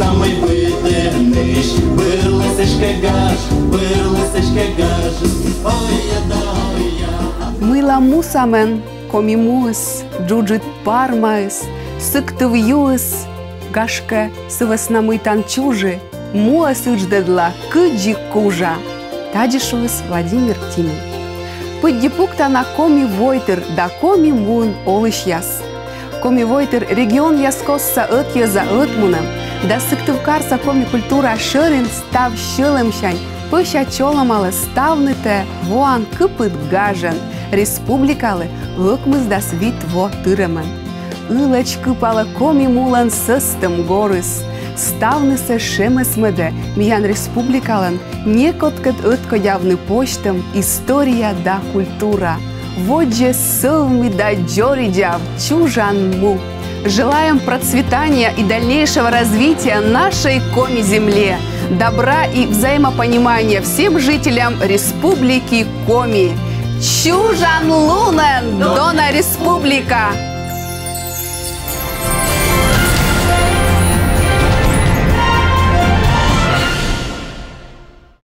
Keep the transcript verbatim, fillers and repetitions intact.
Самый быдынысь, бырлы сэтшӧм гаж, бырлы сэтшӧм гаж. Ой-я да ой-я. Мыйла мусамӧн коми муыс, джуджыд пармаыс, Сыктыв юыс? Гашкӧ, сы вӧсна мый тан чужи, муӧс ыдждӧдла кыдзи кужа. Тадзи шуис Владимир Тимин. Пыдди пуктана коми войтыр да коми муын олысьяс. Коми войтыр регионъяскостса ӧтйӧза ӧтмунӧм да Сыктывкарса коми культура шӧрин став сьӧлӧмсянь пӧся чолӧмалӧ ставнытӧ воан кыпыд гажӧн республикалы ӧкмысдас вит во тырӧмӧн. Ылӧдз кыпалӧ коми мулӧн сӧстӧм горыс. Ставнысӧ шемӧсмӧдӧ миян республикалӧн некодкӧд ӧткодявны позьтӧм история да культура. Водзӧ сӧвмы да дзоридзав, чужан му! Желаем процветания и дальнейшего развития нашей Коми земле, добра и взаимопонимания всем жителям Республики Коми. Чужан лунӧн, дона республика!